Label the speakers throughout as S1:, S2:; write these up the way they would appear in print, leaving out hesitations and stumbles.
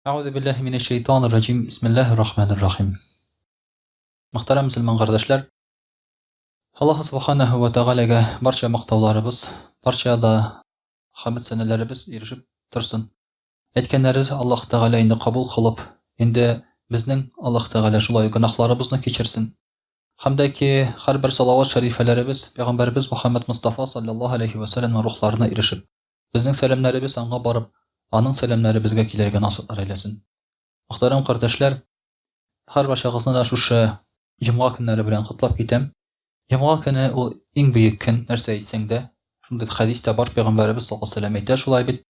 S1: Әгъузу биллаһи минәш шәйтанир раҗим. Бисмиллаһир рахманир рахим. Мөхтәрәм мөселман кардәшләр, Аллаһ субханаһу ва тәгаләгә барча мактауларыбыз, барча да хәмд сәнәләребез ирешеп торсын. Әйткәннәре Аллаһ Тәгалә инде кабул кылып, инде безнең Аллаһ Тәгалә шулай гөнаһларыбызны кичерсен. Һәм дә ки, һәрбер салават шәрифәләребез пәйгамбәребез Мухаммад Мустафа саллаллаһу алейхи ва сәлләмнең рухларына ирешеп, Безнең сәламнәребез аңа барып, аның сәламнәре безгә килергә насыйплар әйләсен. Мөхтәрәм кардәшләр, һәрбарчагызны да шушы җомга көннәре белән котлап китәм. Җомга көне ул иң бөек көн, нәрсә әйтсәң дә. Шундый хәдис тә бар, пәйгамбәребез саллаллаһу алейһи ва сәлләм әйтә шулай бит.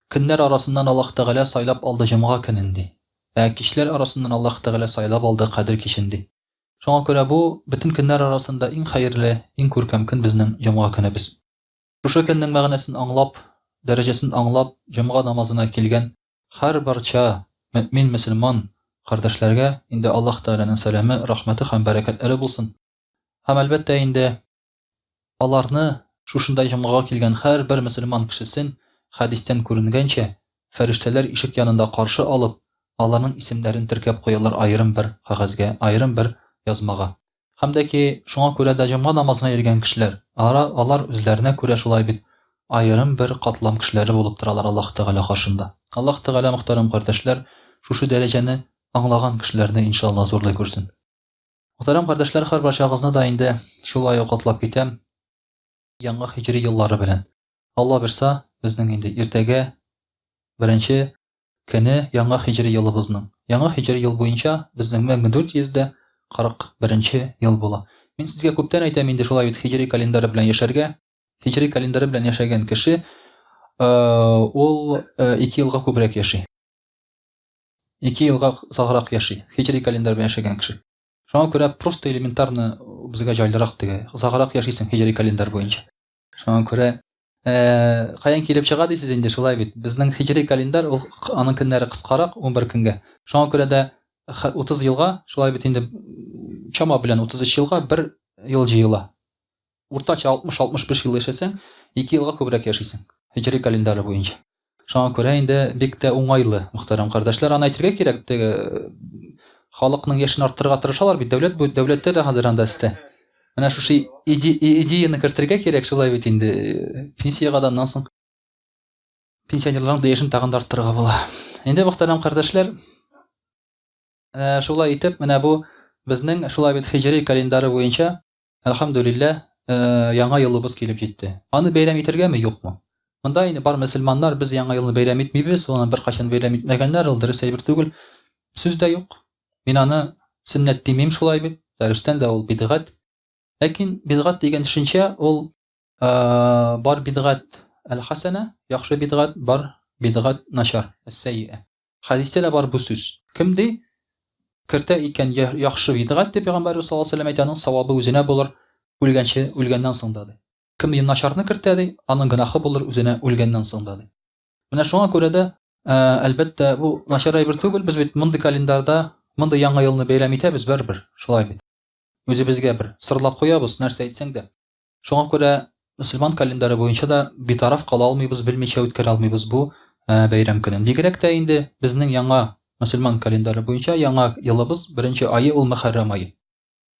S1: Көннәр арасыннан Аллаһ Тәгалә сайлап алды җомга көнен ди. Ә кичләр арасыннан Аллаһ Тәгалә сайлап алды Кадер кичен ди. Шуңа күрә бу бөтен көннәр арасында иң хәерле, иң күркәм көн безнең җомга көнебез. Шушы көннең мәгънәсен аңлап, дәрәҗәсен аңлап, җомга намазына килгән һәрбарча мөэмин мөселман кардәшләргә инде Аллаһ Тәгаләнең сәламе, рәхмәте һәм бәрәкәтләре булсын. Һәм, әлбәттә инде, аларны, шушындай җомгага килгән һәрбер мөселман кешесен, хәдистән күренгәнчә, фәрештәләр ишек янында каршы алып, аларның исемнәрен теркәп куялар аерым бер кәгазьгә, аерым бер язмага. Һәм дә ки, шуңа күрә дә җомга намазына йөргән кешеләр, ара, алар үзләренә күрә шулай бит, аерым бер катлам кешеләре булып торалар Аллаһ Тәгалә каршында. Аллаһ Тәгалә, мөхтәрәм кардәшләр, шушы дәрәҗәне аңлаган кешеләрне, иншалла, зурлый күрсен. Мөхтәрәм кардәшләр, һәрбарчагызны да инде шулай ук котлап китәм яңа һиҗри еллары белән. Алла бирса, безнең инде иртәгә беренче көне яңа һиҗри елыбызның. Яңа һиҗри ел буенча безнең 1441 ел була. Мин сезгә күптән әйтәм инде шулай бит һиҗри календаре белән яшәргә. Һиҗри календаре белән яшәгән кеше ул 2 елга күбрәк яши. 2 елга озаграк яши. Һиҗри календарь белән яшәгән кеше. Шуңа күрә просто элементарно безгә җайлырак теге. Озаграк яшисең һиҗри календарь буенча. Шуңа күрә каян килеп чыга дисез инде, шулай бит. Безнең һиҗри календарь ул аның көннәре кыскарак, 11 көнгә. Шуңа күрә дә 30 елга, шулай бит инде чама белән 33 елга бер ел җыела. Уртача 60-65 ел яшәсәң, 2 елга күбрәк яшисең һиҗри календаре буенча. Шуңа күрә инде бик тә уңайлы, мөхтәрәм кардәшләр, аны әйтергә кирәк, теге халыкның яшен арттырырга тырышалар бит, дәүләт бу дәүләттә дә хәзер анда өстә. Менә шушы иде, идеяны кертергә кирәк, шулай бит инде пенсиягә да аннан соң пенсионерларның да яшен тагын да арттырырга була. Инде мөхтәрәм кардәшләр, шулай итеп, менә бу безнең шулай бит һиҗри календары буенча Әлхәмдүлилләһ, Яңа елыбыз килеп җитте. Аны бәйрәм итәргәме, юкмы? Монда инде бар мөселманнар, без Яңа елны бәйрәм итмибез, аны беркайчан бәйрәм итмәгәннәр, ул дөрес әйбер түгел. Сүз дә юк. Мин аны сөннәт димим шулай бит. Дөрестән дә ул бидгать. Ләкин бидгать дигән төшенчә ул бар бидгать әл-хәсәнә, яхшы бидгать, бар бидгать начар, әс-сәйиә. Хәдистә дә бар бу сүз. Кем ди, кертә икән яхшы бидгать дип пәйгамбәребез саллаллаһу алейһи ва сәлләм әйтә, аның савабы үзенә булыр, үлгәнче, үлгәннән соң да ди. Кем ди начарны кертә ди, аның гөнаһы булыр үзенә үлгәннән соң да ди. Менә шуңа күрә дә, әлбәттә, бу начар әйбер түгел, без бит мондый календарьда, мондый яңа елны бәйрәм итәбез барыбер, шулай бит. Үзебезгә бер сырлап куябыз, нәрсә әйтсәң дә. Шуңа күрә мөселман календаре буенча да битараф кала алмыйбыз, белмичә үткәрә алмыйбыз бу бәйрәм көнен. Бигрәк тә инде безнең яңа мөселман календаре буенча яңа елыбыз беренче ае ул Мөхәррәм ае.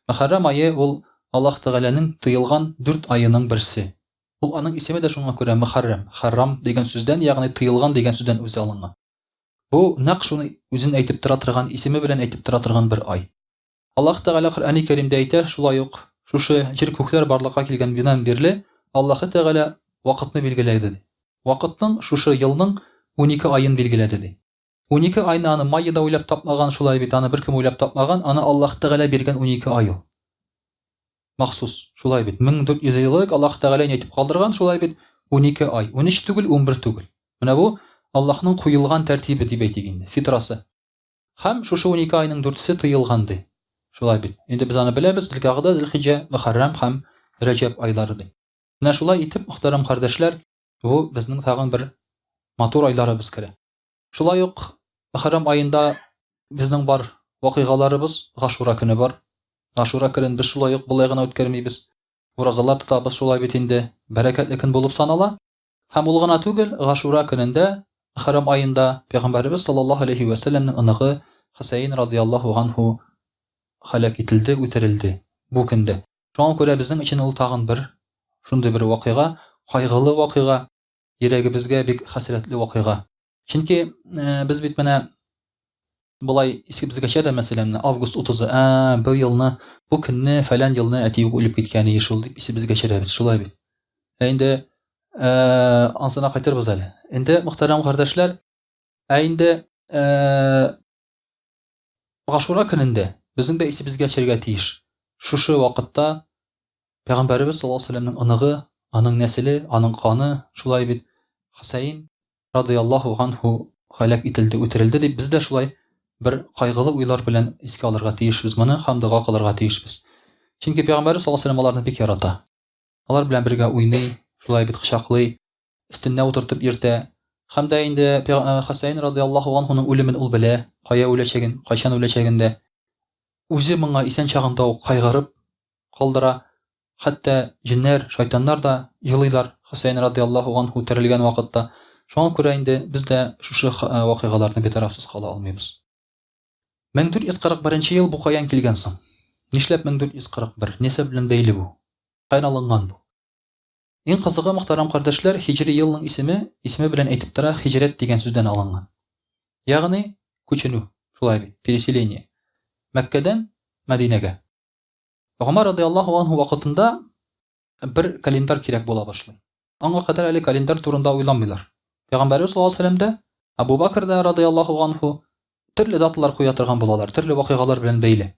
S1: Мөхәррәм ае ул Аллаһ Тәгаләнең тыелган дүрт аеның берсе. Ул аның исеме дә шуңа күрә Мөхәррәм, хәррам дигән сүздән, ягъни тыелган дигән сүздән үзе алынган. Бу нәкъ шуны үзен әйтеп тора торган, исеме белән әйтеп тора торган бер ай. Аллаһ Тәгалә Коръәни Кәримдә әйтә, шулай ук, шушы җир-күкләр барлыкка килгән бинан бирле Аллаһы Тәгалә вакытны билгеләде, ди. Вакытның, шушы елның 12 аен билгеләде, ди. 12 айны аны майя да уйлап тапмаган, шулай бит, аны беркем уйлап тапмаган, аны Аллаһ Тәгалә биргән 12 ай ул. Махсус, шулай бит. 1400 ел элек Аллаһ Тәгалә әйтеп калдырган, шулай бит, 12 ай. 13 түгел, 11 түгел. Менә бу Аллаһның куелган тәртибе дип әйтик инде, фитрасы. Һәм шушы 12 айның дүртесе тыелган, ди. Шулай бит. Инде без аны беләбез, Зөлкагъдә, Зөлхиҗҗә, Мөхәррәм һәм Рәҗәб айлары, ди. Менә шулай итеп, мөхтәрәм кардәшләр, бу безнең тагын бер матур айларыбыз керә. Шулай ук Мөхәррәм аенда безнең бар вакыйгаларыбыз, Гашура көне бар. Гашура көнен без шулай ук болай гына үткәрмибез. Уразалар тотабыз шулай бит инде. Бәрәкәтле көн булып санала. Һәм ул гына түгел, Гашура көнендә Мөхәррәм аенда Пәйгамбәребез саллаллаһу алейһи вә сәлләмнең оныгы Хөсәен радыяллаһу ганһу һәлак ителде, үтерелде бу көндә. Шуңа күрә безнең өчен ул тагын бер шундый бер вакыйга, кайгылы вакыйга, йөрәгебезгә бик хәсрәтле вакыйга. Чөнки без бит менә болай исебезгәчә дә, мәсәлән, август 30-ы, ә, бу елны, бу көнне, фәлән елны әти үлеп киткән иде шул дип исебезгә төшерәбез, шулай бит. Ә инде ә, ансына кайтырбыз әле. Инде, мөхтәрәм кардәшләр, ә инде ә, Гашура көнендә безнең дә исебезгә төшәргә тиеш. Шушы вакытта Пәйгамбәребез саллаллаһу алейһи вәсәлләмнең оныгы, аның нәселе, аның каны, шулай бит, Хөсәен радыяллаһу ганһу һәлак ителде, үтерелде дип без дә шулай бер кайгылы уйлар белән искә алырга тиешбез моны һәм дога кылырга тиешбез. Чөнки Пәйгамбәребез саллаллаһу алейһи вәсәлләм аларны бик ярата. Алар белән бергә уйный, шулай бит кочаклый, өстенә утыртып йөртә. Һәм дә инде Хөсәен радыяллаһу анһуның үлемен ул белә, кая үләчәген, кайчан үләчәген дә. Үзе моңа исән чагында ук кайгырып калдыра. Хәтта җеннәр, шайтаннар да елыйлар Хөсәен радыяллаһу анһу терелгән вакытта. Шуңа күрә инде без дә шушы вакыйгаларны битарафсыз кала алмыйбыз. 1441 нче ел бу каян килгән соң? Нишләп 1441? Нәрсә белән бәйле бу? Каян алынган бу? Иң кызыгы, мөхтәрәм кардәшләр, һиҗри елның исеме, исеме белән әйтеп тора, һиҗрәт дигән сүздән алынган. Ягъни, күченү, шулай бит, переселение. Мәккәдән Мәдинәгә. Гомәр радыяллаһу анһу вакытында бер календарь кирәк була башлый. Аңа кадәр әле календарь турында уйламыйлар. Пәйгамбәребез саллаллаһу алейһи вәсәлләм дә, Абу Бакр да радыяллаһу анһу төрле даталар куя торган булалар, төрле вакыйгалар белән бәйле.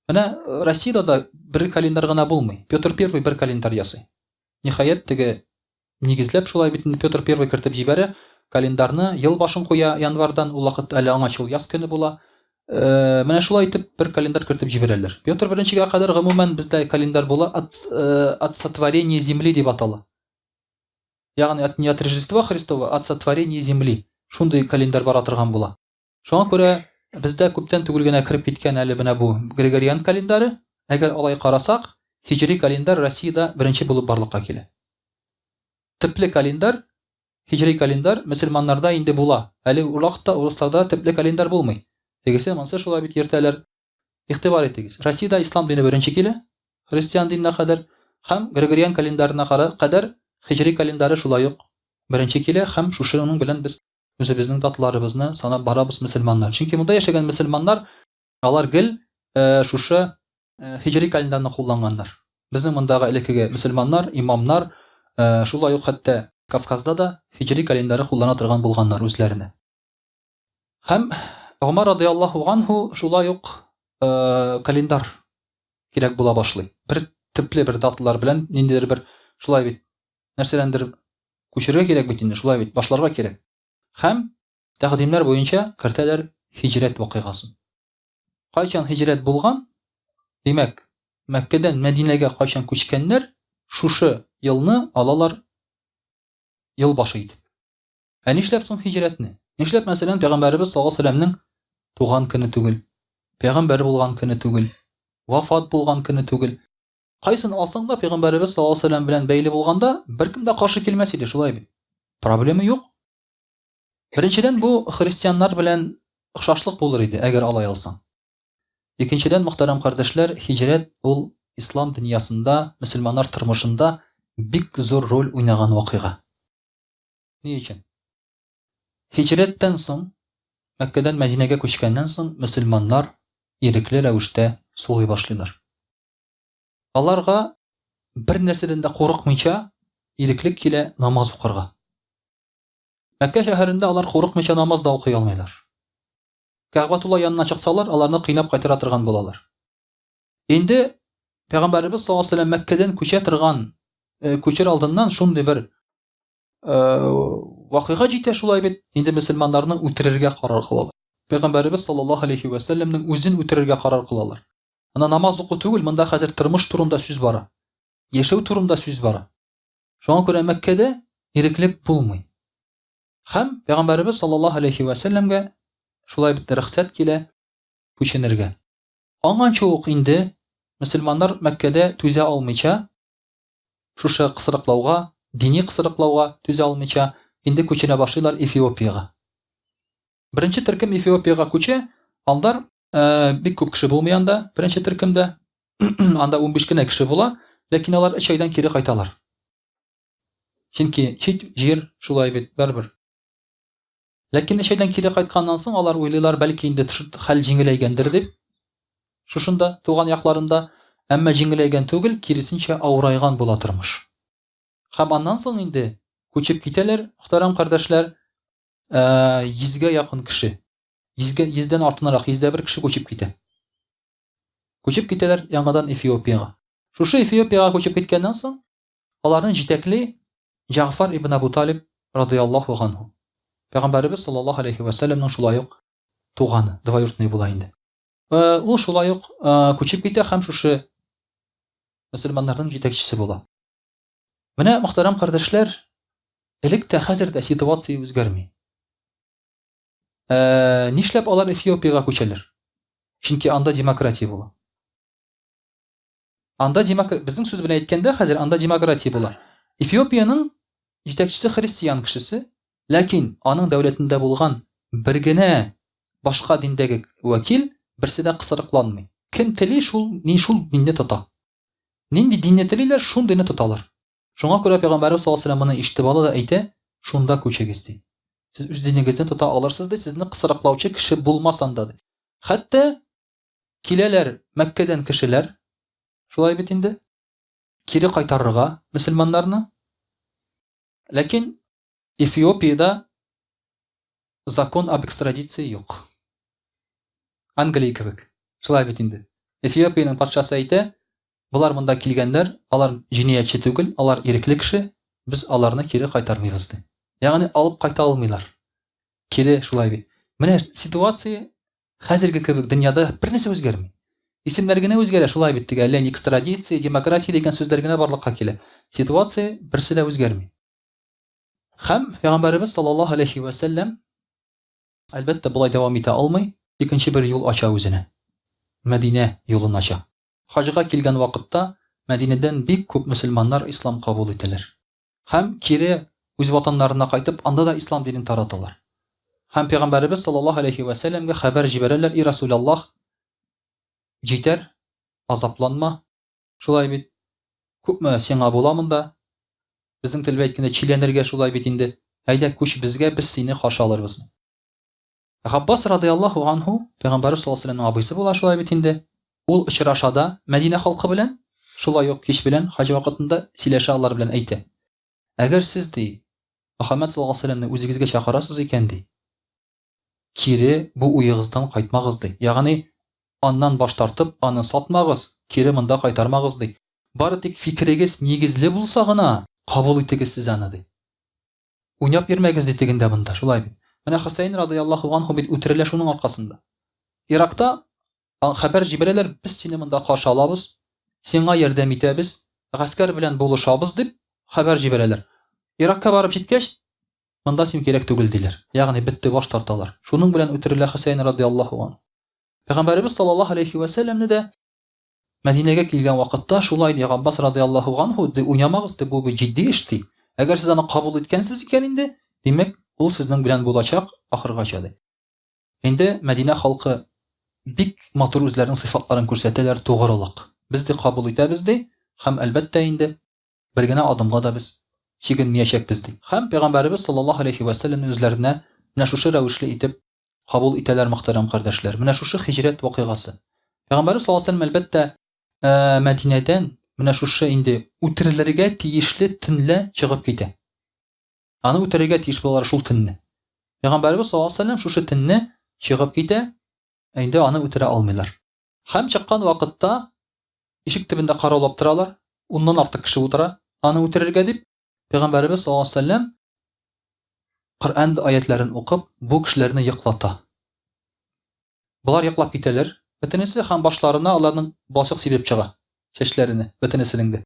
S1: Менә э, Россиядә дә бер календарь гына булмый. Петр I бер календарь ясый. Ниһаять, теге нигезләп шулай бит инде Петр I кертеп җибәрә календарьны, ел башын куя январьдан, ул вакыт әле аңа шул яз көне була. Э, менә шулай итеп бер календарь кертеп җибәрәләр. Петр I-гә кадәр гомумән бездә календарь була от, э, от сотворения земли дип атала. Ягъни от не от Рождества Христова, от сотворения земли. Шундый календарь бара торган була. Шуңа күрә бездә күптән түгел генә кереп киткән әле менә бу Григориан календаре. Әгәр алай карасак, һиҗри календарь Россиядә беренче булып барлыкка килә. Төпле календарь, һиҗри календарь мөселманнарда инде була. Әле ул вакытта урысларда төпле календарь булмый. Тегесе, монсы шулай бит йөртәләр. Игътибар итегез, Россиядә ислам дине беренче килә, христиан диненә кадәр, һәм Григориан календарена кадәр һиҗри календары шулай ук беренче килә һәм шушының белән без үзебезнең датларыбызны санап барабыз мөселманнар. Чөнки монда яшәгән мөселманнар алар гел э, шушы э, һиҗри календарьны кулланганнар. Безнең мондагы элеккеге мөселманнар, имамнар э, шулай ук хәтта Кавказда да һиҗри календаре куллана торган булганнар үзләренә. Һәм Гомар радыяллаһу анһу шулай ук э, календарь кирәк була башлый. Бер төпле бер даталар белән ниндидер бер шулай бит нәрсәдәндер күчерергә кирәк бит инде, шулай бит, башларга кирәк. Һәм тәкъдимнәр буенча кертәләр һиҗрәт вакыйгасын. Кайчан һиҗрәт булган? Димәк, Мәккәдән Мәдинәгә кайчан күчкәннәр, шушы елны алалар ел башы итеп. Ә нишләп соң һиҗрәтне? Нишләп, мәсәлән, пәйгамбәребез саллаллаһу алейһи вәсәлләмнең туган көне түгел, пәйгамбәр булган көне түгел, вафат булган көне түгел? Кайсын алсаң да, пәйгамбәребез саллаллаһу алейһи вәсәлләм белән бәйле булганда, беркем дә каршы килмәс иде, шулай бит? Проблема юк. Беренчедән, бу христианнар белән охшашлык булыр иде, әгәр алай алсаң. Икенчедән, мөхтәрәм кардәшләр, һиҗрәт ул ислам дөньясында, мөселманнар тормышында бик зур роль уйнаган вакыйга. Ни өчен? Һиҗрәттән соң, Мәккәдән Мәдинәгә күчкәннән соң, мөселманнар ирекле рәвештә сулый башлыйлар. Аларга бер нәрсәдән дә курыкмыйча иреклек килә намаз укырга. Мәккә шәһәрендә алар курыкмыйча намаз да укый алмыйлар. Кәгъбәтулла янына чыксалар, аларны кыйнап кайтара торган булалар. Инде Пәйгамбәребез саллаллаһу алейһи вәсәлләм Мәккәдән күчә торган, э, күчер алдыннан шундый бер э, вакыйга җитә шулай бит, инде мөселманнарны үтерергә карар кылалар. Пәйгамбәребез саллаллаһу алейһи вәсәлләмнең үзен үтерергә карар кылалар. Ана намаз уку түгел, монда хәзер тормыш турында сүз бара. Яшәү турында сүз бара. Шуңа күрә Мәккәдә иреклек булмый. Һәм Пәйгамбәребез саллаллаһу алейхи ва сәлләмгә шулай бит рөхсәт килә күченергә. Аңанчы ук инде мөселманнар Мәккәдә түзә алмыйча, шушы кысрыклауга, дини кысрыклауга түзә алмыйча, инде күченә башлыйлар Эфиопиягә. Беренче төркем Эфиопиягә күчә, алар бик күп кеше булмый анда, беренче төркемдә. Анда 15 кенә кеше була, ләкин алар 3 айдан кире кайталар. Чөнки чит җир шулай бит, барыбер. Ләкин өч айдан кире кайтканнан соң алар уйлыйлар, бәлки инде хәл җиңеләйгәндер дип. Шушында, туган якларында, әмма җиңеләйгән түгел, киресенчә авырайган була тормыш. Һәм аннан соң инде күчеп китәләр, мөхтәрәм кардәшләр, йөзгә якын кеше. Йөзгә, йөздән артынрак, 101 кеше күчеп китә. Күчеп китәләр яңадан Эфиопиягә. Шушы Эфиопиягә күчеп киткәннән соң, Аларны җитәкли Җәгъфәр ибн Әбү Талиб радыяллаһу ганһу. Пәйгамбәребез саллаллаһу алейһи вә сәлләмнең шулай ук туганы, двоюродный була инде. Ул шулай ук күчеп китә һәм шушы мөселманнарның җитәкчесе була. Менә, мөхтәрәм кардәшләр, элек тә, хәзер дә ситуация үзгәрми. Нишләп алар Эфиопиягә күчәләр? Чөнки анда демократия була. Анда демок... безнең сүз белән әйткәндә, хәзер анда демократия була. Эфиопиянең җитәкчесе христиан кешесе, ләкин аның дәүләтендә булган бер генә башка диндәге вәкил берсе дә кысрыкланмый. Кем тели, шул ни шул динне тота. Нинди динне телиләр, шундыйны тоталар. Шуңа күрә Пәйгамбәребез саллаллаһу алейһи ва сәлләм моны ишетеп ала да әйтә, шунда күчегез ди. Сез үз динегезне тота алырсыз ди, сезне кысрыклаучы кеше булмас анда ди. Хәтта Киләләр Мәккәдән кешеләр, шулай бит инде, кире кайтарырга мөселманнарны. Ләкин Эфиопиядә закон об экстрадиции юк. Англия кебек. Шулай бит инде. Эфиопиянең патшасы әйтә, болар монда килгәннәр, алар җинаятьче түгел, алар ирекле кеше, без аларны кире кайтармыйбыз ди. Ягъни алып кайта алмыйлар. Кире шулай бит. Менә ситуация Хәзерге кебек дөньяда бернәрсә үзгәрми. Исемнәр генә үзгәрә, шулай бит, теге әллә ни экстрадиция, демократия дигән сүзләр генә барлыкка килә. Ситуация берсе дә үзгәрми. Һәм Пәйгамбәребез саллаллаһу алейхи вә сәлләм әлбәттә болай дәвам итә алмый, икенче бер юл ача үзенә. Мәдинә юлын ача. Хаҗга килгән вакытта Мәдинәдән бик күп мөселманнар ислам кабул итәләр. Һәм кире үз ватаннарына кайтып, анда да ислам динен тараталар. Һәм пәйгамбәребез саллаллаһу алейһи вә сәлләмгә хәбәр җибәрәләр, И Расулаллаһ, җитәр, азапланма, шулай бит, күпме сиңа була монда, безнең тел белән әйткәндә, чиләнергә шулай бит инде, әйдә күч безгә, без сине каршы алырбыз. Габбас радыяллаһу анһу, пәйгамбәребез саллаллаһу алейһи ва сәлләмнең абыйсы була шулай бит инде. Ул очраша да Мәдинә халкы белән, шулай ук кич белән хаҗ вакытында сөйләшә алар белән әйтә. Әгәр сез, ди, Мөхәммәд саллаллаһу алейһи ва сәлләмне үзегезгә чакырасыз икән, ди, кире бу уегыздан кайтмагыз, ди. Ягъни аннан баш тартып, аны сатмагыз, кире монда кайтармагыз, ди. Бары тик фикерегез нигезле булса гына кабул итегез сез аны, ди. Уйнап йөрмәгез, ди тегендә монда, шулай бит. Менә Хөсәен радыяллаһу анһу бит үтерелә шуның аркасында. Иракта хәбәр җибәрәләр, без сине монда каршы алабыз, сиңа ярдәм итәбез, гаскәр белән булышабыз дип хәбәр җибәрәләр. Иракка барып җиткәч, монда син кирәк түгел диләр. Ягъни бетте, баш тарталар. Шуның белән үтерелә Хөсәен радыяллаһу анһу. Пәйгамбәребез саллаллаһу алейхи вә сәлләмне дә Мәдинәгә килгән вакытта шулай ди Габбас радыяллаһу ганһу, ди, уйнамагыз, ди, бу бит җитди эш, ди. Әгәр сез аны кабул иткәнсез икән инде, димәк, ул сезнең белән булачак ахыргача, ди. Инде Мәдинә халкы бик матур үзләренең сыйфатларын күрсәтәләр, тугрылык. Без, ди, кабул итәбез, ди, һәм, әлбәттә инде, бер генә адымга да без чигенмиячәкбез, ди. Һәм Пәйгамбәребез саллаллаһу алейһи вә сәлләмне үзләренә менә шушы рәвешле итеп кабул итәләр, мөхтәрәм кардәшләр. Менә шушы һиҗрәт вакыйгасы. Пәйгамбәребез саллаллаһу алейһи вә сәлләм, әлбәттә, Мәдинәдән менә шушы инде үтерелергә тиешле төнлә чыгып китә. Аны үтерергә тиеш булалар шул төнне. Пәйгамбәребез саллаллаһу алейһи вә сәлләм шушы төнне чыгып китә, инде аны үтерә алмыйлар. Һәм чыккан вакытта ишек төбендә караулап торалар, уннан артык кеше утыра, аны үтерергә дип, Пәйгамбәребез саллаллаһу алейһи ва сәлләм Коръән аятләрен укып, бу кешеләрне йоклата. Болар йоклап китәләр, бөтенесе һәм башларына аларның балчык сибеп чыга, чәчләренә, бөтенесенең дә.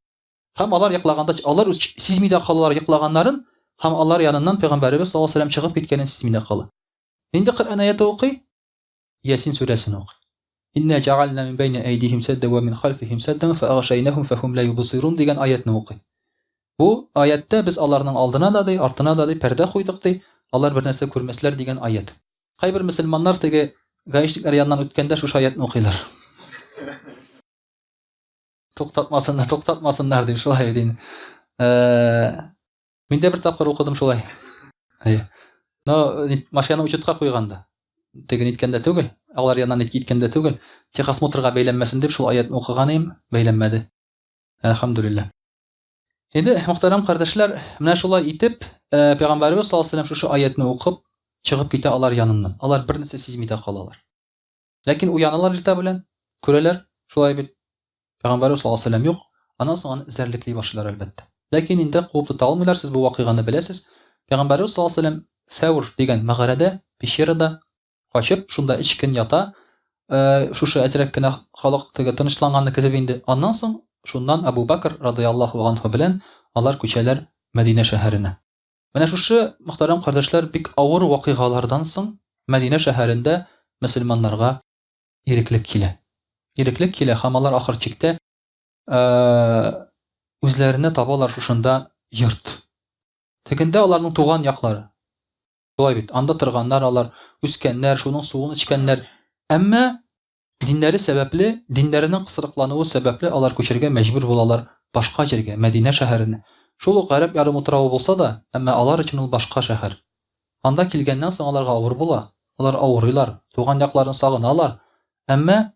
S1: Һәм алар йоклаганда, алар үз сизми дә калалар йоклаганнарын, һәм алар яныннан Пәйгамбәребез саллаллаһу алейһи ва сәлләм чыгып киткәнен сизми дә кала. Нинди Коръән аяты укый? Ясин сүрәсен укый. Инна җәгальна мин бәйни әйдихим сәддә вә мин хәлфихим сәддән фәәгъшәйнәһүм фәһүм лә юбсирун дигән аятьне укый. Бу аятьтә без аларның алдына да ди, артына да ди пәрдә куйдык ди, алар бернәрсә күрмәсләр дигән аять. Кайбер мөселманнар теге гаишниклар яныннан үткәндә шушы аятны укыйлар. Туктатмасыннар, туктатмасыннар дип шулай бит инде. Э, мин дә бер тапкыр укыдым шулай. Әйе. Но машинаны учетка куйганда, теге ниткәндә түгел, алар яныннан киткәндә түгел, техосмотрга бәйләнмәсен дип шул аятны укыган идем, бәйләнмәде. Әлхәмдүлилләһ. Инде, мөхтәрәм кардәшләр, менә шулай итеп, э, Пәйгамбәребез саллаллаһу алейһи шушы аятны укып, чыгып китә алар яныннан. Алар бер нәрсә сизми дә калалар. Ләкин уяналар иртә белән, күрәләр, шулай бит, Пәйгамбәребез саллаллаһу алейһи юк. Аннан соң аны эзәрлекли башлыйлар, әлбәттә. Ләкин инде куып тота алмыйлар, сез бу вакыйганы беләсез. Пәйгамбәребез саллаллаһу алейһи Сәүр дигән мәгарәдә, пещерада качып, шунда өч көн ята, э, шушы әзрәк кенә халык теге тынычланганны көтеп инде. Аннан соң шуннан Абу Бакр радыяллаһу анһу белән алар күчәләр Мәдинә шәһәренә. Менә шушы, мөхтәрәм кардәшләр, бик авыр вакыйгалардан соң Мәдинә шәһәрендә мөселманнарга иреклек килә. Иреклек килә һәм алар ахыр чиктә э, үзләренә табалар шушында йорт. Тегендә аларның туган яклары. Шулай бит, анда торганнар алар, үскәннәр, шуның суын эчкәннәр. Әмма диннәре сәбәпле, диннәренең кысрыклануы сәбәпле алар күчәргә мәҗбүр булалар башка җиргә, Мәдинә шәһәренә. Шул ук Гарәп ярымутравы булса да, әмма алар өчен ул башка шәһәр. Анда килгәннән соң аларга авыр була, алар авырыйлар, туган якларын сагыналар, әмма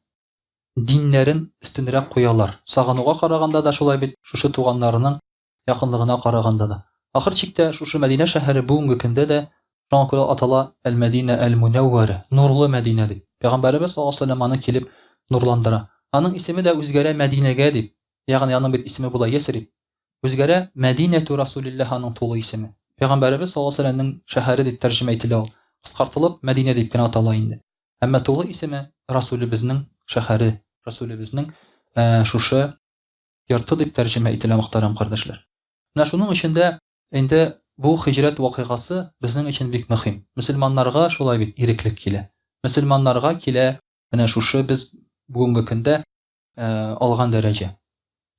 S1: диннәрен өстенрәк куялар. Сагынуга караганда да шулай бит, шушы туганнарының якынлыгына караганда да. Ахыр чиктә, шушы Мәдинә шәһәре бүгенге көндә дә, шуңа күрә атала Әл-Мәдинә әл-Мунәүвәрә, Нурлы Мәдинә дип. Пәйгамбәребез саллаллаһу алейһи ва сәлләм аны килеп нурландыра. Аның исеме дә үзгәрә Мәдинәгә дип, ягъни аның бит исеме була Ясриб. Үзгәрә Мәдинәтү Расулилләһ аның тулы исеме. Пәйгамбәребез саллаллаһу алейһи ва сәлләмнең шәһәре дип тәрҗемә ителә ул. Кыскартылып Мәдинә дип кенә атала инде. Әмма тулы исеме Расулебезнең шәһәре, Расулебезнең шушы йорты дип тәрҗемә ителә, мөхтәрәм кардәшләр. Менә шуның өчен дә инде бу һиҗрәт вакыйгасы безнең өчен бик мөһим. Мөселманнарга шулай бит иреклек килә. Мөселманнарга килә менә шушы без бүгенге көндә алган дәрәҗә.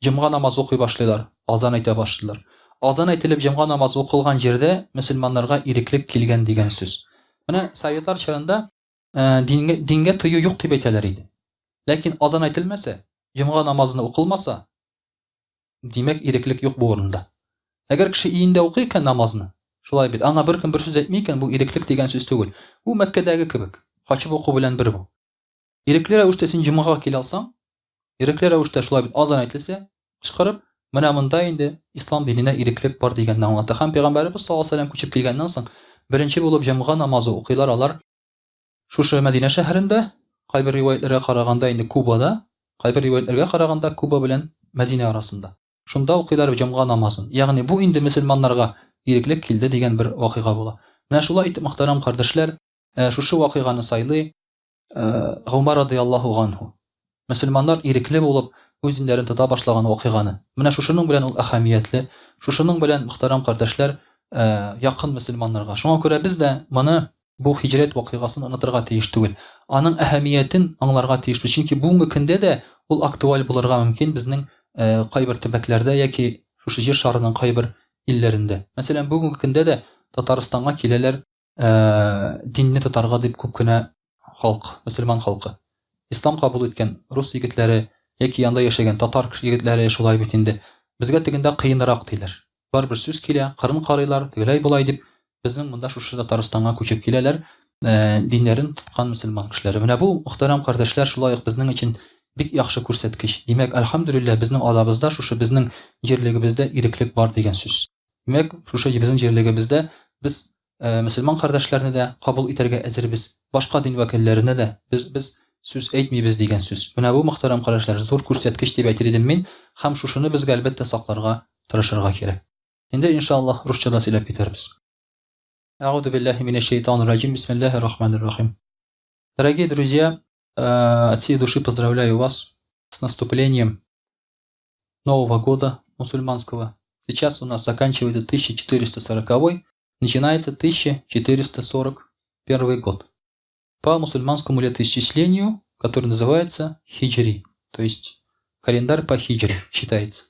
S1: Җомга намазы укый башлыйлар, азан әйтә башлыйлар. Азан әйтелеп җомга намазы укылган җирдә мөселманнарга иреклек килгән дигән сүз. Менә советлар чорында дингә, дингә тыю юк дип әйтәләр иде. Ләкин азан әйтелмәсә, җомга намазына укылмаса, димәк, иреклек юк бу урында. Әгәр кеше өендә укый икән намазны, шулай бит, аңа беркем бер сүз әйтми икән, бу иреклек дигән сүз түгел. Бу Мәккәдәге кебек, качып уку белән бер бу. Ирекле рәвештә син җомгага килә алсаң, ирекле рәвештә шулай бит азан әйтелсә, кычкырып, менә монда инде ислам диненә иреклек бар дигәнне аңлата. Һәм пәйгамбәребез саллаллаһу алейһи вәсәлләм күчеп килгәннән соң, беренче булып җомга намазы укыйлар алар шушы Мәдинә шәһәрендә, кайбер риваятьләргә караганда инде Кубада, кайбер риваятьләргә караганда Куба белән Мәдинә арасында. Шунда укыйлар җомга намазын. Ягъни бу инде мөселманнарга иреклек килде дигән бер вакыйга була. Менә шулай итеп, мөхтәрәм кардәшләр, шушы вакыйганы сайлый Гомар радыяллаһу ганһу. Мөселманнар ирекле булып, үз диннәрен тота башлаган вакыйганы. Менә шушының белән ул әһәмиятле, шушының белән, мөхтәрәм кардәшләр, якын мөселманнарга. Шуңа күрә без дә моны, бу һиҗрәт вакыйгасын онытырга тиеш түгел. Аның әһәмиятен аңларга тиешбез. Чөнки бүгенге көндә дә ул актуаль булырга мөмкин безнең кайбер төбәкләрдә яки шушы җир шарының кайбер илләрендә. Мәсәлән, бүгенге көндә дә Татарстанга киләләр динне тотарга дип күп кенә халык, мөселман халкы. Ислам кабул иткән рус егетләре яки анда яшәгән татар егетләре шулай бит инде. Безгә тегендә кыенрак диләр. Барыбер сүз килә, кырын карыйлар, тегеләй болай дип, безнең монда шушы Татарстанга күчеп киләләр, диннәрен тоткан мөселман кешеләре. Менә бу, мөхтәрәм кардәшләр, шулай ук безнең өчен бик яхшы күрсәткеч. Димәк, әлхәмдүлилләһ, безнең арабызда, шушы безнең җирлегебездә иреклек бар дигән сүз. Димәк, шушы безнең җирлегебездә без мөселман кардәшләрне дә кабул итәргә әзербез, башка дин вәкилләренә дә без, без сүз әйтмибез дигән сүз. Менә бу, мөхтәрәм кардәшләр, зур күрсәткеч дип әйтер идем мин, һәм шушыны безгә, әлбәттә, сакларга тырышырга кирәк. Инде, иншаллаһ, русча да сөйләп китәрбез. Әгъузу биллаһи минәш шәйтанир раҗим. Бисмиллаһир рахманир рахим. Дорогие друзья, от всей души поздравляю вас с наступлением Нового года мусульманского. Сейчас у нас заканчивается 1440, начинается 1441 год. По мусульманскому летоисчислению, который называется хиджри, то есть календарь по хиджри считается.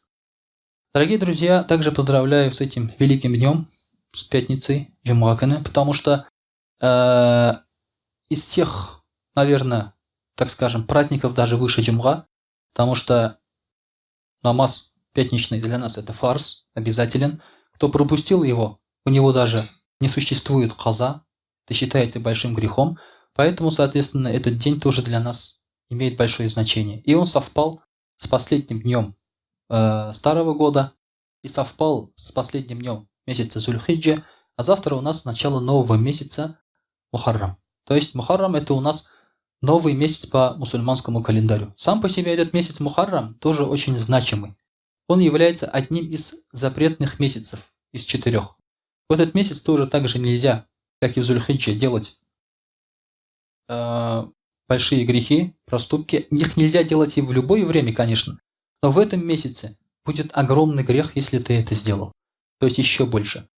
S1: Дорогие друзья, также поздравляю с этим великим днем, с пятницей, Джумаканы, потому что из тех, наверное, так скажем, праздников даже выше Джумга, потому что намаз пятничный для нас это фарз, обязателен. Кто пропустил его, у него даже не существует каза, это считается большим грехом. Поэтому, соответственно, этот день тоже для нас имеет большое значение. И он совпал с последним днем старого года и совпал с последним днем месяца Зуль-Хиджа, а завтра у нас начало нового месяца Мухаррам. То есть Мухаррам это у нас новый месяц по мусульманскому календарю. Сам по себе этот месяц Мухаррам тоже очень значимый. Он является одним из запретных месяцев из 4. В этот месяц тоже также нельзя, как и в Зуль-Хиджа, делать большие грехи, проступки. Их нельзя делать и в любое время, конечно. Но в этом месяце будет огромный грех, если ты это сделал. То есть еще больше.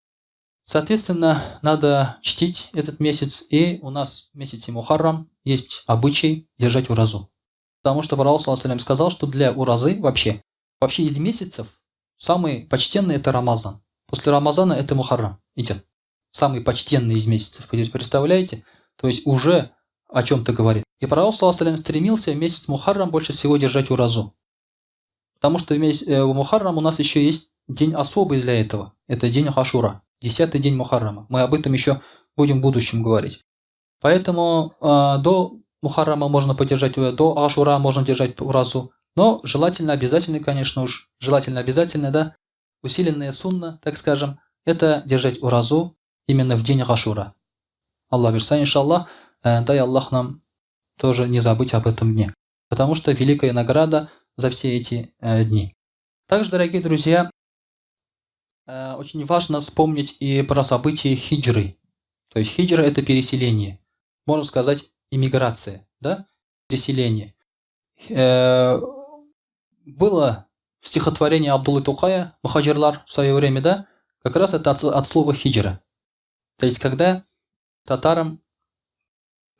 S1: Соответственно, надо чтить этот месяц. И у нас в месяце Мухаррам есть обычай держать уразу. Потому что Пророк саллаллаху алейхи ва саллям сказал, что для уразы вообще из месяцев самый почтенный это Рамазан. После Рамазана это Мухаррам идет. Самый почтенный из месяцев. Представляете? То есть уже о чем-то говорит. И Пророк саллаллаху алейхи ва саллям стремился в месяц Мухаррам больше всего держать уразу. Потому что в Мухаррам у нас еще есть день особый для этого. Это день Ашура. 10-й день Мухаррама. Мы об этом еще будем в будущем говорить. Поэтому до Мухаррама можно подержать, до Ашура можно держать уразу. Но желательно, обязательно, конечно уж, желательно, обязательно, да, усиленная сунна, так скажем, это держать уразу именно в день Ашура. Аллах бирса, иншаллах, дай Аллах нам тоже не забыть об этом дне. Потому что великая награда за все эти дни. Также, дорогие друзья, очень важно вспомнить и про события хиджры. То есть хиджра – это переселение. Можно сказать, иммиграция, да? Переселение. Было стихотворение Абдуллы Тукая, Мухаджирлар в свое время, да? Как раз это от слова хиджра. То есть когда татарам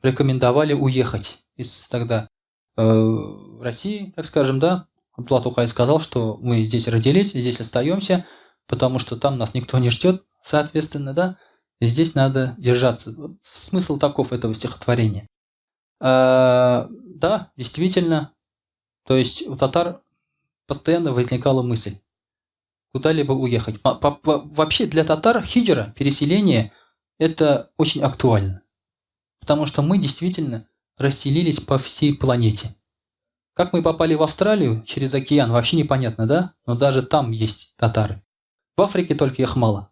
S1: рекомендовали уехать из тогда России, так скажем, да? Абдулла Тукай сказал, что мы здесь родились, здесь остаемся, потому что там нас никто не ждет, соответственно, да, и здесь надо держаться. Вот смысл таков этого стихотворения. Да, действительно, то есть у татар постоянно возникала мысль куда-либо уехать. Вообще для татар хиджра, переселение, это очень актуально, потому что мы действительно расселились по всей планете. Как мы попали в Австралию через океан, вообще непонятно, да? Но даже там есть татары. В Африке только их мало.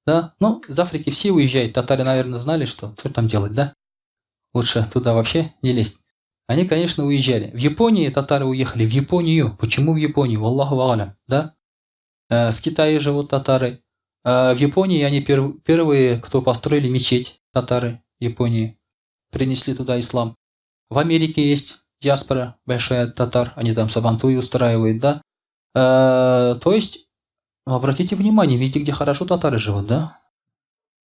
S1: Да? Ну, из Африки все уезжают. Татары, наверное, знали, что там делать, да? Лучше туда вообще не лезть. Они, конечно, уезжали. В Японии татары уехали. В Японию. Почему в Японию? Аллаху алям, да? В Китае живут татары. В Японии они первые, кто построили мечеть, татары в Японии. Принесли туда ислам. В Америке есть диаспора большая татар. Они там сабантуи устраивают, да? То есть, обратите внимание, везде, где хорошо, татары живут, да?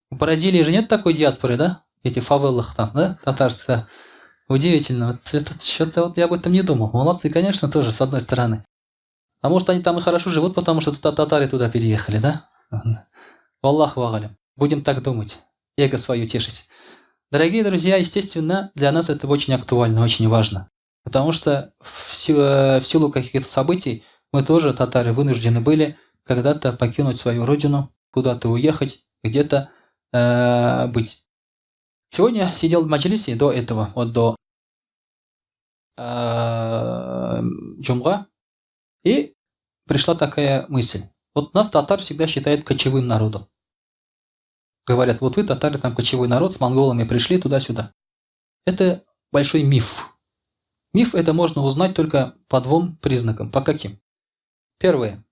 S1: В Бразилии же нет такой диаспоры, да? Эти фавелах там, да? Татарские. Удивительно. Вот это, что-то вот я об этом не думал. Молодцы, конечно, тоже, с одной стороны. А может, они там и хорошо живут, потому что татары туда переехали, да? Валлаху а'алям. Будем так думать. Эго свое тешить. Дорогие друзья, естественно, для нас это очень актуально, очень важно. Потому что в силу каких-то событий мы тоже, татары, вынуждены были когда-то покинуть свою родину, куда-то уехать, где-то быть. Сегодня сидел в маджлисе до этого, вот до Джумга, и пришла такая мысль. Вот нас татар всегда считают кочевым народом. Говорят, вот вы, татары, там кочевой народ, с монголами пришли туда-сюда. Это большой миф. Миф это можно узнать только по двум признакам. По каким? Первое.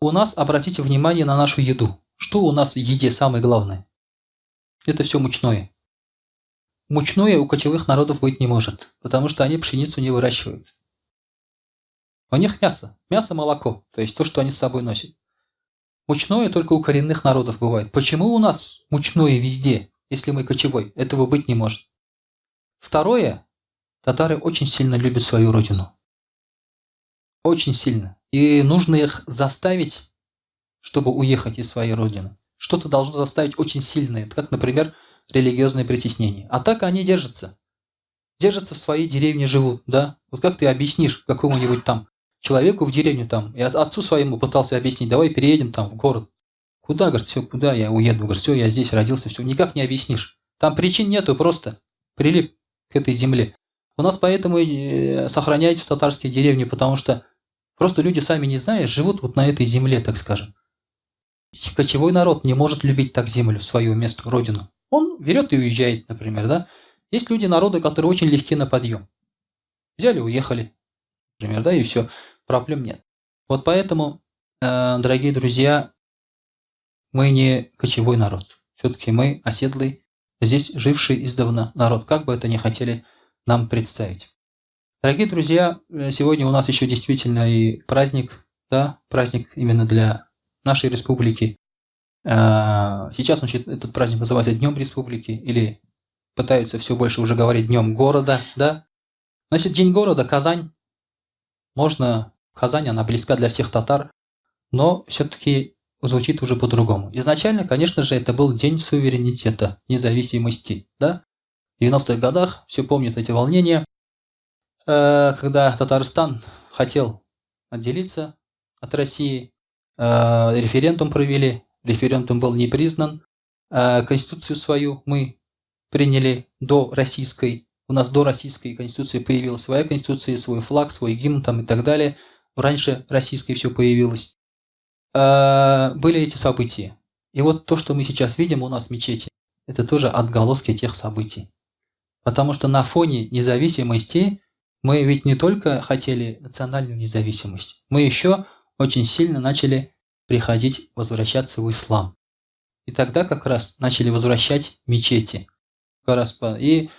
S1: У нас, обратите внимание на нашу еду. Что у нас в еде самое главное? Это все мучное. Мучное у кочевых народов быть не может, потому что они пшеницу не выращивают. У них мясо. Мясо, молоко. То есть то, что они с собой носят. Мучное только у коренных народов бывает. Почему у нас мучное везде, если мы кочевой? Этого быть не может. Второе. Татары очень сильно любят свою родину. Очень сильно. И нужно их заставить, чтобы уехать из своей родины. Что-то должно заставить очень сильное. Как, например, религиозное притеснение. А так они держатся. Держатся в своей деревне, живут, да? Вот как ты объяснишь какому-нибудь там человеку в деревню там, я отцу своему пытался объяснить, давай переедем там в город. Куда, говорит, все, куда я уеду? Говорит, все, я здесь родился, все, никак не объяснишь. Там причин нету, просто прилип к этой земле. У нас поэтому и сохраняются татарские деревни, потому что просто люди сами не зная, живут вот на этой земле, так скажем. Кочевой народ не может любить так землю, свою месту, родину. Он берет и уезжает, например, да. Есть люди, народы, которые очень легки на подъем. Взяли, уехали, например, да, и все, проблем нет. Вот поэтому, дорогие друзья, мы не кочевой народ. Все-таки мы оседлый, здесь живший издавна народ, как бы это ни хотели нам представить. Дорогие друзья, сегодня у нас еще действительно и праздник, да, праздник именно для нашей республики. Сейчас он, этот праздник называется Днем Республики, или пытаются все больше уже говорить Днем города, да. Значит, День города, Казань. Можно, Казань, она близка для всех татар, но все-таки звучит уже по-другому. Изначально, конечно же, это был День суверенитета, независимости, да. В 90-х годах все помнят эти волнения, когда Татарстан хотел отделиться от России, референдум провели, референдум был не признан, конституцию свою мы приняли до российской, у нас до российской конституции появилась своя конституция, свой флаг, свой гимн там и так далее. Раньше российской все появилось. Были эти события. И вот то, что мы сейчас видим у нас в мечети, это тоже отголоски тех событий. Потому что на фоне независимости мы ведь не только хотели национальную независимость, мы еще очень сильно начали приходить, возвращаться в ислам. И тогда как раз начали возвращать мечети. Как раз и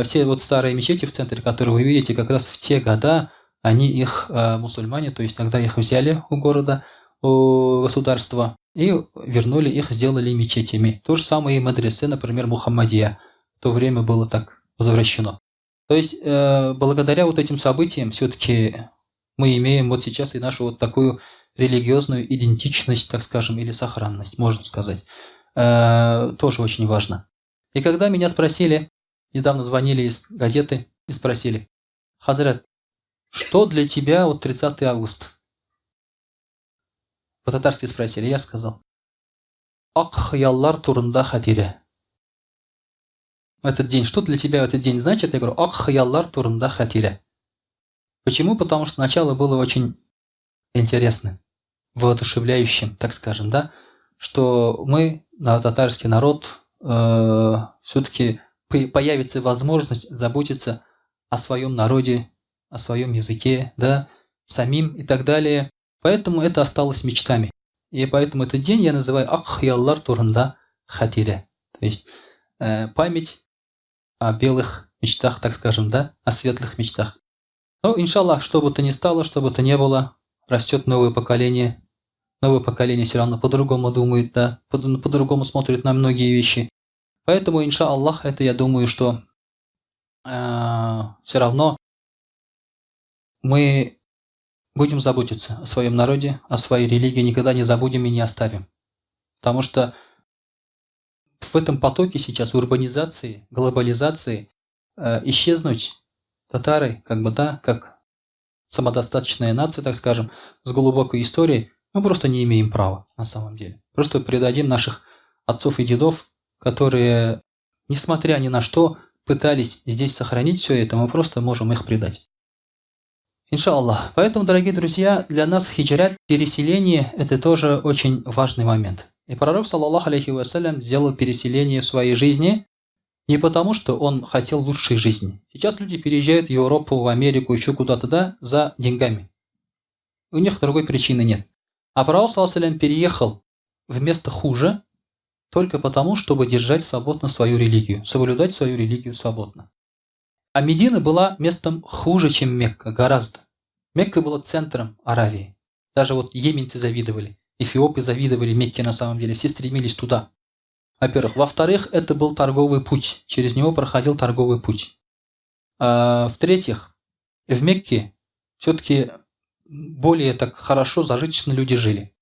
S1: все вот старые мечети в центре, которые вы видите, как раз в те года они их, мусульмане, то есть тогда их взяли у города, у государства и вернули их, сделали мечетями. То же самое и мадресе, например, Мухаммадия. В то время было так возвращено. То есть, благодаря вот этим событиям все-таки мы имеем вот сейчас и нашу вот такую религиозную идентичность, так скажем, или сохранность, можно сказать. Тоже очень важно. И когда меня спросили, недавно звонили из газеты и спросили: Хазрат, что для тебя вот 30 августа? По-татарски спросили, я сказал: Ак хыяллар турында хатирә. Этот день, что для тебя этот день значит? Я говорю: Ак хыяллар турында хатирә. Почему? Потому что начало было очень интересным, воодушевляющим, так скажем, да, что мы, на татарский народ, все-таки появится возможность заботиться о своем народе, о своем языке, да, самим и так далее. Поэтому это осталось мечтами. И поэтому этот день я называю Ак хыяллар турында хатирә. То есть память о белых мечтах, так скажем, да, о светлых мечтах. Но, иншаллах, что бы то ни стало, что бы то ни было, растет новое поколение. Новое поколение все равно по-другому думает, да, по-другому смотрит на многие вещи. Поэтому, иншаллах, это я думаю, что все равно мы будем заботиться о своем народе, о своей религии, никогда не забудем и не оставим. Потому что в этом потоке сейчас урбанизации, глобализации исчезнуть татары, как бы, да, как самодостаточная нация, так скажем, с глубокой историей, мы просто не имеем права на самом деле. Просто предадим наших отцов и дедов, которые, несмотря ни на что, пытались здесь сохранить все это, мы просто можем их предать. Иншаллах. Поэтому, дорогие друзья, для нас хиджрат, переселение, это тоже очень важный момент. И пророк, саллаллаху алейхи вассалям, сделал переселение в своей жизни не потому, что он хотел лучшей жизни. Сейчас люди переезжают в Европу, в Америку, еще куда-то, да, за деньгами. У них другой причины нет. А пророк, саллаллаху алейхи вассалям, переехал в место хуже только потому, чтобы держать свободно свою религию, соблюдать свою религию свободно. А Медина была местом хуже, чем Мекка, гораздо. Мекка была центром Аравии. Даже вот йеменцы завидовали, эфиопы завидовали Мекке на самом деле, все стремились туда. Во-первых. Во-вторых, это был торговый путь, через него проходил торговый путь. А, в-третьих, в Мекке все-таки более так хорошо, зажиточно люди жили.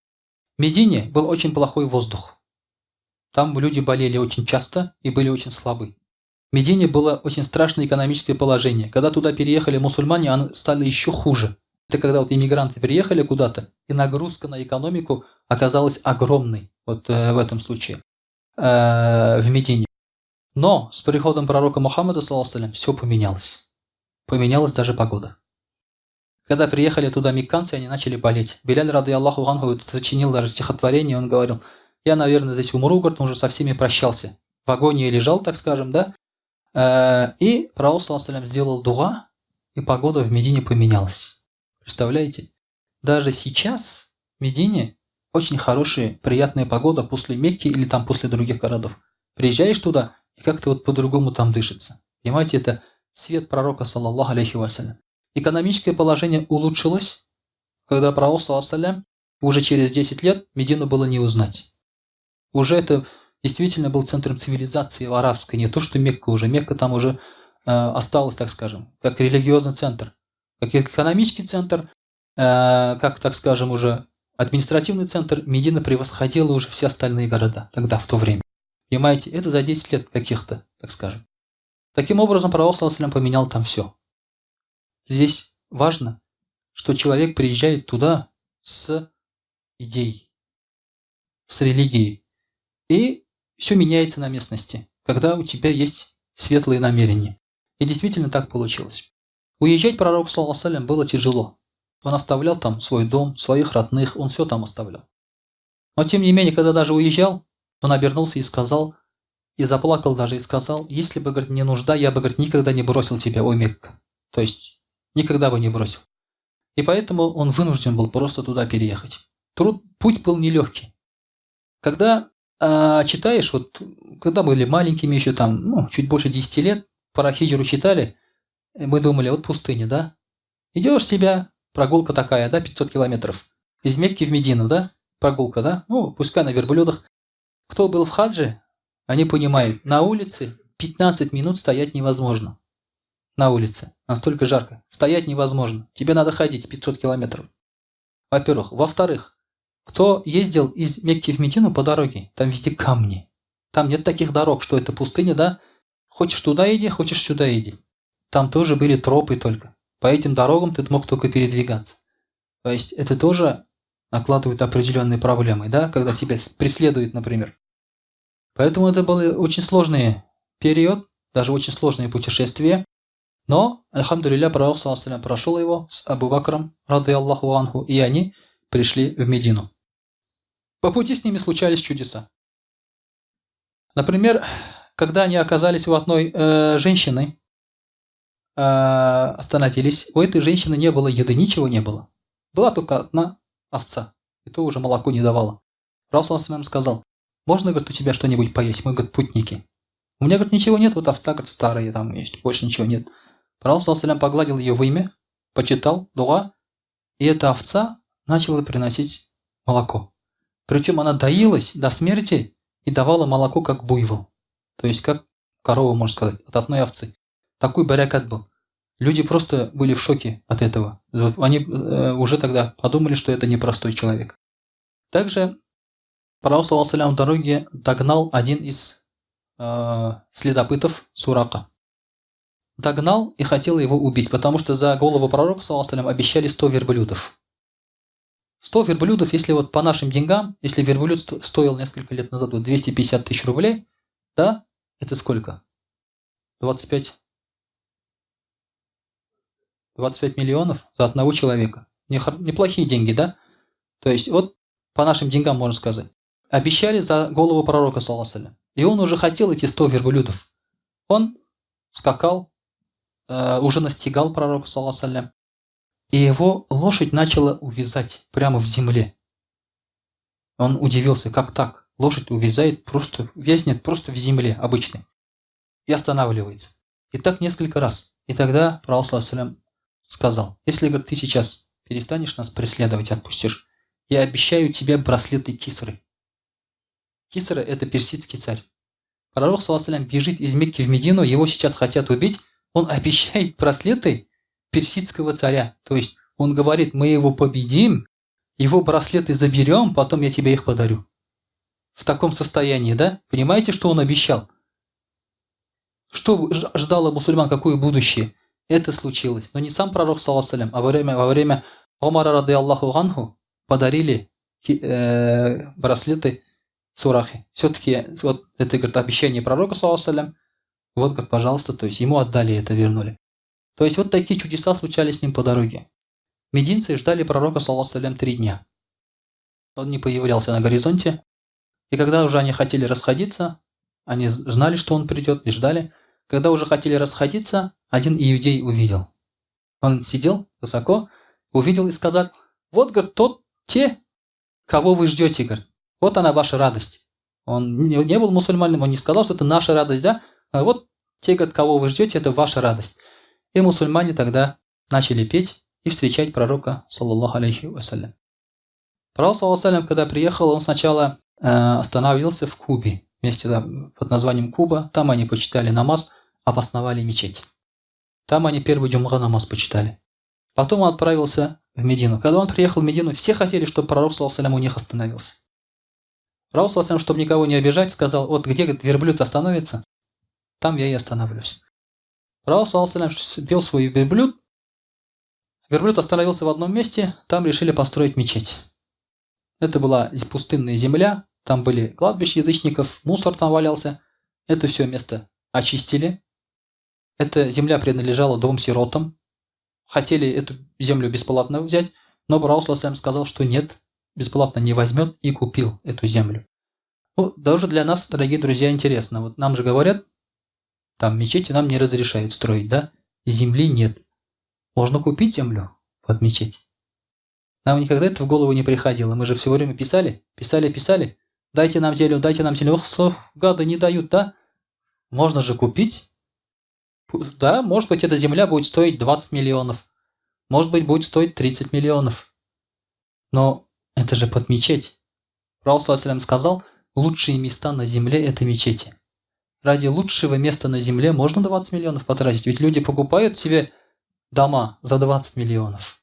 S1: В Медине был очень плохой воздух. Там люди болели очень часто и были очень слабы. В Медине было очень страшное экономическое положение. Когда туда переехали мусульмане, оно стало еще хуже. Это когда вот иммигранты переехали куда-то, и нагрузка на экономику оказалась огромной вот в этом случае, в Медине. Но с приходом пророка Мухаммада, саллаллаху алейхи, все поменялось. Поменялась даже погода. Когда приехали туда мекканцы, они начали болеть. Биляль, рады Аллаху анху, сочинил даже стихотворение, он говорил: я, наверное, здесь умру, говорит, он уже со всеми прощался. В агонии лежал, так скажем, да? И пророк, саллаллаху алейхи, сделал дуа, и погода в Медине поменялась. Представляете? Даже сейчас в Медине очень хорошая, приятная погода после Мекки или там после других городов. Приезжаешь туда, и как-то вот по-другому там дышится. Понимаете, это свет пророка, саллаллаху алейхи вассалям. Экономическое положение улучшилось, когда пророк, саллаллаху алейхи, уже через 10 лет Медину было не узнать. Уже это действительно был центром цивилизации арабской, не то что Мекка уже. Мекка там уже осталась, так скажем, как религиозный центр, как экономический центр, как, так скажем, уже административный центр. Медина превосходила уже все остальные города тогда, в то время. Понимаете, это за 10 лет каких-то, так скажем. Таким образом, пророк, саллаллаху алейхи, поменял там все. Здесь важно, что человек приезжает туда с идеей, с религией. И все меняется на местности, когда у тебя есть светлые намерения. И действительно так получилось. Уезжать пророку, саллаллаху алейхи, было тяжело. Он оставлял там свой дом, своих родных, он все там оставлял. Но тем не менее, когда даже уезжал, он обернулся и сказал, и заплакал даже, и сказал: если бы, говорит, не нужда, я бы, говорит, никогда не бросил тебя, о Мекка. То есть, никогда бы не бросил. И поэтому он вынужден был просто туда переехать. Путь был нелегкий. Когда читаешь, вот, когда были маленькими еще там, ну, чуть больше 10 лет, про хиджру читали, мы думали, вот пустыня, да? Идешь себя, прогулка такая, да, 500 километров. Из Мекки в Медину, да? Прогулка, да? Ну, пускай на верблюдах. Кто был в хадже, они понимают, на улице 15 минут стоять невозможно. На улице. Настолько жарко. Стоять невозможно. Тебе надо ходить 500 километров. Во-первых. Во-вторых, кто ездил из Мекки в Медину по дороге, там везде камни. Там нет таких дорог, что это пустыня, да? Хочешь туда иди, хочешь сюда иди. Там тоже были тропы только. По этим дорогам ты мог только передвигаться. То есть это тоже накладывает определенные проблемы, да, когда тебя преследуют, например. Поэтому это был очень сложный период, даже очень сложное путешествие. Но, альхамдулилля, пророк, саллаллаху алейхи, прошел его с Абу Бакром, рады Аллаху анху, и они пришли в Медину. По пути с ними случались чудеса. Например, когда они оказались у одной женщины, остановились, у этой женщины не было еды, ничего не было. Была только одна овца, и то уже молоко не давала. Пророк, саллаллаху алейхи, сказал: можно, говорит, у тебя что-нибудь поесть? Мы, говорит, путники. У меня, говорит, ничего нет, вот овца, говорит, старая там есть, больше ничего нет. Пророк, саллаллаху алейхи, погладил ее вымя, почитал дуа, и эта овца начала приносить молоко. Причем она доилась до смерти и давала молоко, как буйвол. То есть, как корова, можно сказать, от одной овцы. Такой баракат был. Люди просто были в шоке от этого. Они уже тогда подумали, что это непростой человек. Также пророк, саллаллаху алейхи, в дороге догнал один из следопытов Сурака. Догнал и хотел его убить, потому что за голову пророка, саллаллаху алейхи, обещали 100 верблюдов. 100 верблюдов, если вот по нашим деньгам, если верблюд стоил несколько лет назад вот 250 тысяч рублей, да, это сколько? 25 миллионов за одного человека. Неплохие деньги, да? То есть вот по нашим деньгам можно сказать. Обещали за голову пророка, саллаллаху алейхи. И он уже хотел эти 100 верблюдов. Он скакал, уже настигал пророка, саллаллаху алейхи, и его лошадь начала увязать прямо в земле. Он удивился, как так? Лошадь увязает, просто вязнет просто в земле обычной. И останавливается. И так несколько раз. И тогда пророк, саллаллаху алейхи, сказал: если, говорит, ты сейчас перестанешь нас преследовать, отпустишь, я обещаю тебе браслеты Кисры. Кисра – это персидский царь. Пророк, саллаллаху алейхи, бежит из Мекки в Медину, его сейчас хотят убить, он обещает браслеты персидского царя. То есть он говорит: мы его победим, его браслеты заберем, потом я тебе их подарю. В таком состоянии, да? Понимаете, что он обещал? Что ждало мусульман, какое будущее? Это случилось. Но не сам пророк, саллаллаху а во время Омара, рады Аллаху анху, подарили браслеты Сурахи. Все-таки вот это, говорит, обещание пророка, саллаллаху, вот, говорит, пожалуйста, то есть ему отдали это, вернули. То есть вот такие чудеса случались с ним по дороге. Мединцы ждали пророка, саллаллаху, 3 дня. Он не появлялся на горизонте. И когда уже они хотели расходиться, они знали, что он придет, и ждали. Когда уже хотели расходиться, один иудей увидел. Он сидел высоко, увидел и сказал: «Вот, говорит, тот, те, кого вы ждете, говорит, вот она ваша радость». Он не был мусульманином, он не сказал, что это наша радость, да? А вот те, говорит, кого вы ждете, это ваша радость. И мусульмане тогда начали петь и встречать пророка, саллаллаху алейхи вассалям. Пророк, саллаллаху, когда приехал, он сначала остановился в Кубе, месте, да, под названием Куба. Там они почитали намаз, обосновали мечеть. Там они первый джумга намаз почитали. Потом он отправился в Медину. Когда он приехал в Медину, все хотели, чтобы пророк, саллаллаху, у них остановился. Пророк, саллаллаху, чтобы никого не обижать, сказал: «Вот где, говорит, верблюд остановится, там я и остановлюсь». Пророк, саллаллаху, вел свой верблюд. Верблюд остановился в одном месте, там решили построить мечеть. Это была пустынная земля, там были кладбища язычников, мусор там валялся. Это все место очистили. Эта земля принадлежала двум сиротам. Хотели эту землю бесплатно взять, но Пророк сказал, что нет, бесплатно не возьмет, и купил эту землю. Ну, даже для нас, дорогие друзья, интересно. Вот нам же говорят, там мечети нам не разрешают строить, да? Земли нет. Можно купить землю под мечеть. Нам никогда это в голову не приходило. Мы же все время писали, писали, писали. «Дайте нам землю, дайте нам землю». Ох, гады не дают, да? Можно же купить. Да, может быть, эта земля будет стоить 20 миллионов. Может быть, будет стоить 30 миллионов. Но это же под мечеть. Пророк сказал: «Лучшие места на земле – это мечети». Ради лучшего места на земле можно 20 миллионов потратить. Ведь люди покупают себе дома за 20 миллионов,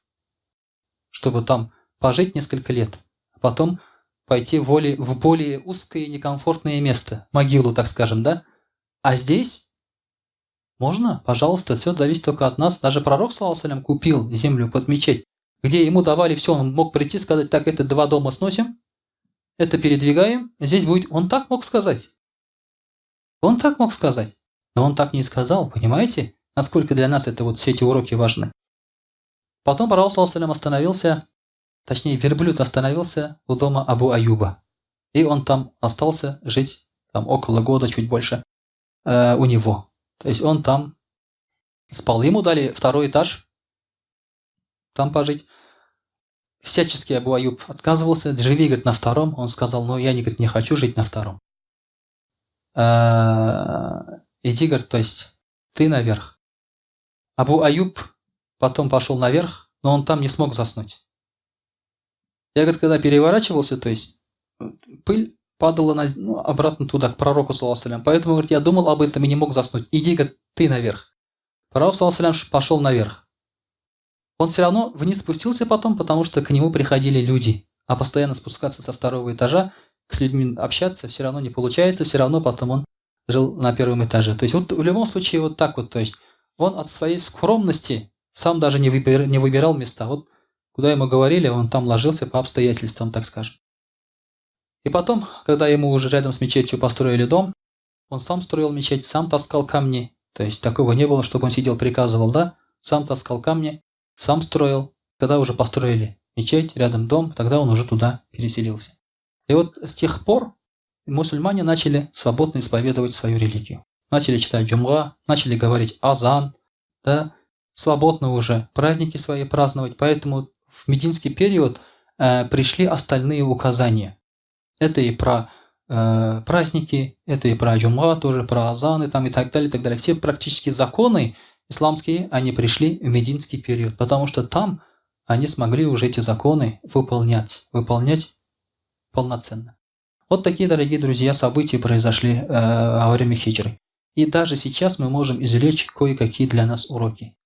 S1: чтобы там пожить несколько лет, а потом пойти в более узкое и некомфортное место, могилу, так скажем, да? А здесь можно, пожалуйста, все зависит только от нас. Даже пророк, саллаллаху, купил землю под мечеть, где ему давали все, он мог прийти и сказать: «Так, это два дома сносим, это передвигаем, здесь будет». Он так мог сказать. Он так мог сказать. Но он так не сказал, понимаете? Насколько для нас это вот все эти уроки важны. Потом пророк остановился, точнее, верблюд остановился у дома Абу Аюба. И он там остался жить, там около года, чуть больше, у него. То есть он там спал. Ему дали второй этаж, там пожить. Всячески Абу Аюб отказывался. «Живи, говорит, на втором». Он сказал: «Ну я, говорит, не хочу жить на втором. Иди, говорит, то есть ты наверх». Абу Аюб потом пошел наверх, но он там не смог заснуть. «Я, говорит, когда переворачивался, то есть пыль падала на, ну, обратно туда, к пророку, саллаллаху. Поэтому, говорит, я думал об этом и не мог заснуть. Иди, говорит, ты наверх». Пророк, саллаллаху, пошел наверх. Он все равно вниз спустился потом, потому что к нему приходили люди. А постоянно спускаться со второго этажа, с людьми общаться все равно не получается, все равно потом он жил на первом этаже. То есть вот в любом случае вот так вот. То есть он от своей скромности сам даже не выбирал места. Вот куда ему говорили, он там ложился по обстоятельствам, так скажем. И потом, когда ему уже рядом с мечетью построили дом, он сам строил мечеть, сам таскал камни. То есть такого не было, чтобы он сидел, приказывал, да? Сам таскал камни, сам строил. Когда уже построили мечеть, рядом дом, тогда он уже туда переселился. И вот с тех пор мусульмане начали свободно исповедовать свою религию. Начали читать джумга, начали говорить азан, да, свободно уже праздники свои праздновать. Поэтому в мединский период пришли остальные указания. Это и про праздники, это и про джумга тоже, про азаны там и так далее, и так далее. Все практически законы исламские, они пришли в мединский период, потому что там они смогли уже эти законы выполнять, выполнять полноценно. Вот такие, дорогие друзья, события произошли во время хиджры. И даже сейчас мы можем извлечь кое-какие для нас уроки.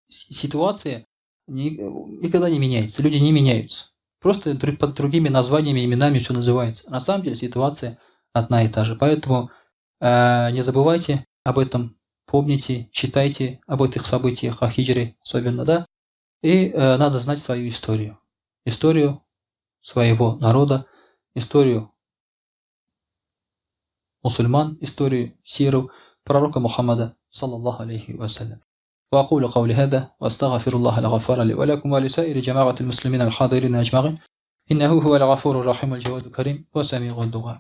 S1: Ситуация никогда не меняется, люди не меняются. Просто под другими названиями, именами все называется. На самом деле ситуация одна и та же. Поэтому не забывайте об этом, помните, читайте об этих событиях, о хиджре особенно, да. И надо знать свою историю. Историю своего народа, историю мусульман, историю сиру пророка Мухаммада, саллаллаху алейхи вассалям. وأقول قولي هذا وأستغفر الله الغفار لي ولكم ولسائر جماعة المسلمين الحاضرين أجمعين إنه هو الغفور الرحيم الجواد الكريم وسميع الدعاء.